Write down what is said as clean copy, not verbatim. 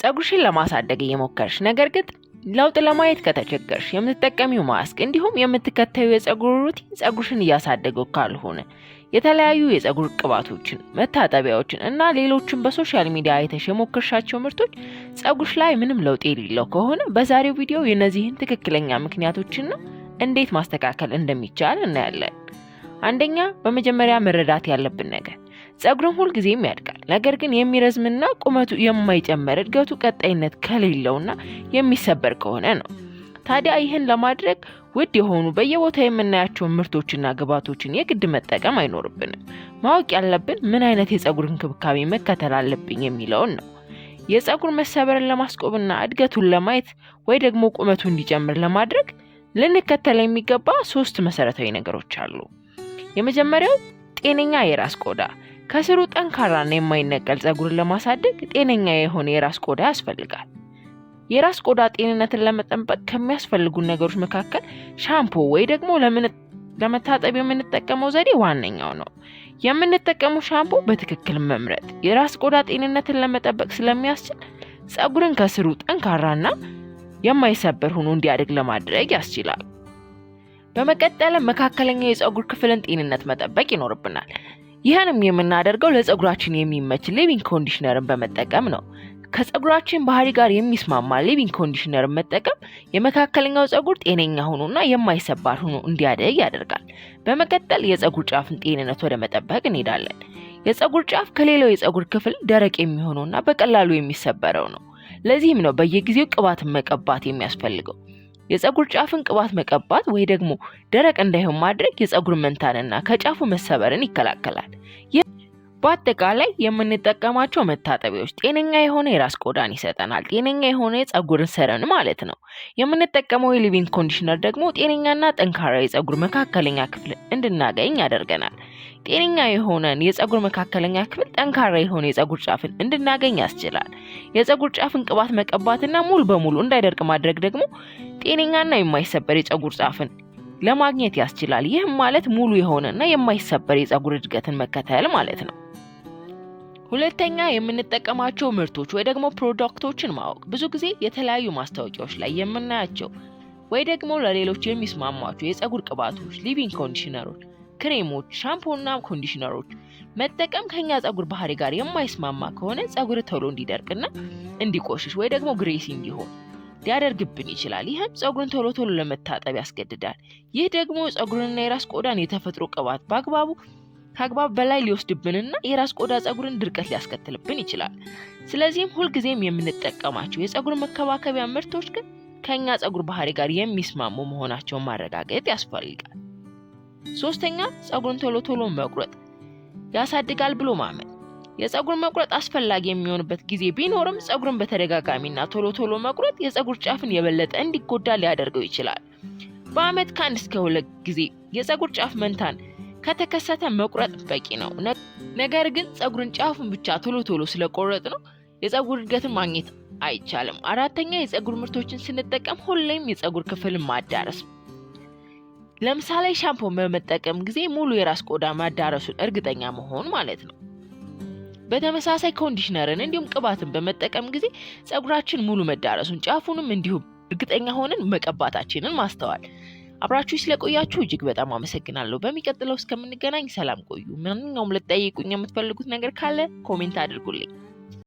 ፀጉርሽን ለማሳደግ እየሞከርሽ ነገር ግን ለውጥ ለማየት ከተቸገርሽ፣ የምትጠቀሚው ማስክ እንዲሁም የምትከተዩ የፀጉር routine ፀጉርሽን እያሳደገው ካልሆነ፣ የተለያዩ የፀጉር ቅባቶችን፣ መታጠቢያዎችን እና ሌሎችን በ social media አይተሽ የሞከርሻቸው ምርቶች ፀጉርሽ ላይ ምንም ለውጥ የሌለው ከሆነ፣ በዛሬው ቪዲዮ የእነዚህን ትክክለኛ ምክንያቶችና እንዴት ማስተካከል እንደሚቻል እናያለን። አንደኛ፣ በመጀመሪያ መረዳት ያለብን ነገር ፀጉርም ሁልጊዜም ያድጋል። ነገር ግን የሚረዝምና ቁመቱ የማይጨምር፣ እድገቱ ቀጣይነት ከሌለውና የሚሰበር ከሆነ ነው። ታዲያ ይህን ለማድረግ ውድ የሆኑ በየቦታው የምናያቸውን ምርቶችና ግብዓቶችን የግድ መጠቀም አይኖርብንም። ማወቅ ያለብን ምን አይነት የፀጉር እንክብካቤ መከተል አለብኝ የሚለውን ነው። የፀጉር መሰበርን ለማስቆምና እድገቱን ለማየት ወይ ደግሞ ቁመቱ እንዲጨምር ለማድረግ ልንከተል የሚገባ ሶስት መሰረታዊ ነገሮች አሉ። የመጀመሪያው ጤነኛ የራስ ቆዳ። ከስሩ ጠንካራና የማይነቀል ፀጉርን ለማሳደግ ጤነኛ የሆነ የራስ ቆዳ ያስፈልጋል። የራስ ቆዳ ጤንነትን ለመጠበቅ ከሚያስፈልጉ ነገሮች መካከል ሻምፖ ወይ ደግሞ ለመታጠብ የምንጠቀመው ዘዴ ዋነኛው ነው። የምንጠቀመው ሻምፖ በትክክል መምረጥ የራስ ቆዳ ጤንነትን ለመጠበቅ ስለሚያስችል ፀጉርን ከስሩ ጠንካራና የማይሰበር ሆኖ እንዲያድግ ለማድረግ ያስችላል። በመቀጠልም መካከለኛው የፀጉር ክፍልን ጤንነት መጠበቅ ይኖርብናል። ይህንም የምናደርገው ለፀጉራችን የሚመች leave-in conditioner ን በመጠቀም ነው። ከፀጉራችን ባህሪ ጋር የሚስማማ leave-in conditioner ን መጠቀም የመካከለኛው ፀጉር ጤነኛ ሆኖና የማይሰባር ሆኖ እንዲያድግ ያደርጋል። በመቀጠል የፀጉር ጫፍን ጤንነት ወደ መጠበቅ እንሄዳለን። የፀጉር ጫፍ ከሌላው የፀጉር ክፍል ደረቅ የሚሆነውና በቀላሉ የሚሰበረው ነው። ለዚህም ነው በየጊዜው ቅባትን መቀባት የሚያስፈልገው። የፀጉር ጫፍን ቅባት መቀባት ወይ ደግሞ ደረቅ እንዳይሆን ማድረግ የፀጉር መንታንና ከጫፉ መሰበርን ይከላከላል። በአጠቃላይ የምንጠቀማቸው መታጠቢያዎች ጤነኛ የሆነ የራስ ቆዳን ይሰጠናል። ጤነኛ የሆነ የፀጉርን ስርን ማለት ነው። የምንጠቀመው የ leave-in conditioner ደግሞ ጤነኛና ጠንካራ የፀጉር መካከለኛ ክፍል እንድናገኝ ያደርገናል። ጤነኛ የሆነን የፀጉር መካከለኛ ክፍል ጠንካራ የሆነ የፀጉር ጫፍን እንድናገኝ ያስችላል። የፀጉር ጫፍን ቅባት መቀባትና ሙሉ በሙሉ እንዳይደርቅ ማድረግ ደግሞ ጤነኛና የማይሰበር የፀጉር ጫፍን ለማግኘት ያስችላል። ይህም ማለት ሙሉ የሆነና የማይሰበር የፀጉር እድገትን መከተል ማለት ነው። ሁለተኛ፣ የምንጠቀማቸው ምርቶች ወይ ደግሞ product ኦችን ማወቅ። ብዙ ጊዜ የተለያዩ ማስታወቂያዎች ላይ የምናያቸው ወይ ደግሞ ለሌሎች የሚስማሟቸው የፀጉር ቅባቶች፣ leave-in conditioner ኦች፣ ክሬሞች፣ ሻምፖና conditioner ኦች መጠቀም ከኛ ፀጉር ባህሪ ጋር የማይስማማ ከሆነ ፀጉር ቶሎ እንዲደርቅና እንዲቆሽሽ ወይ ደግሞ greasy እንዲሆን ሊያደርግብን ይችላል። ይህም ፀጉርን ቶሎ ቶሎ ለመታጠብ ያስገድዳል። ይህ ደግሞ ፀጉርንና የራስ ቆዳን የተፈጥሮ ቅባት በአግባቡ ከአግባብ በላይ ሊወስድብንና የራስ ቆዳ ፀጉርን ድርቀት ሊያስከትልብን ይችላል። ስለዚህም ሁልጊዜም የምንጠቀማቸው የፀጉር መከባከቢያ ምርቶች ግን ከኛ ፀጉር ባህሪ ጋር የሚስማሙ መሆናቸውን ማረጋገጥ ያስፈልጋል። ሶስተኛ፣ ፀጉርን ቶሎ ቶሎ መቁረጥ ያሳድጋል ብሎ ማመን። የፀጉር መቁረጥ አስፈላጊ የሚሆንበት ጊዜ ቢኖርም ፀጉርን በተደጋጋሚና ቶሎ ቶሎ መቁረጥ የፀጉር ጫፍን የበለጠ እንዲጎዳ ሊያደርገው ይችላል። በአመት ከ1 እስከ 2 ጊዜ የፀጉር ጫፍ መንታን ከተከሰተ መቁረጥ በቂ ነው። ነገር ግን ፀጉርን ጫፉን ብቻ ቶሎ ቶሎ ስለቆረጥነው የፀጉር እድገትን ማግኘት አይቻልም። አራተኛ፣ የፀጉር ምርቶችን ስንጠቀም ሁሌም የፀጉር ክፍልን ማዳረስ። ለምሳሌ ሻምፖ በመጠቀም ጊዜ ሙሉ የራስ ቆዳ ማዳረሱን እርግጠኛ መሆን ማለት ነው። በተመሳሳይ conditioner ን እንዲሁም ቅባትን በመጠቀም ጊዜ ፀጉራችን ሙሉ መዳረሱን፣ ጫፉንም እንዲሁም እርግጠኛ ሆነን መቀባታችንን ማስተዋል። አብራችሁ ስለቆያችሁ እጅግ በጣም አመሰግናለሁ። በሚቀጥለው እስከምንገናኝ ሰላም ቆዩ። ማንኛውም ልትጠይቁኝ የምትፈልጉት ነገር ካለ comment አድርጉልኝ።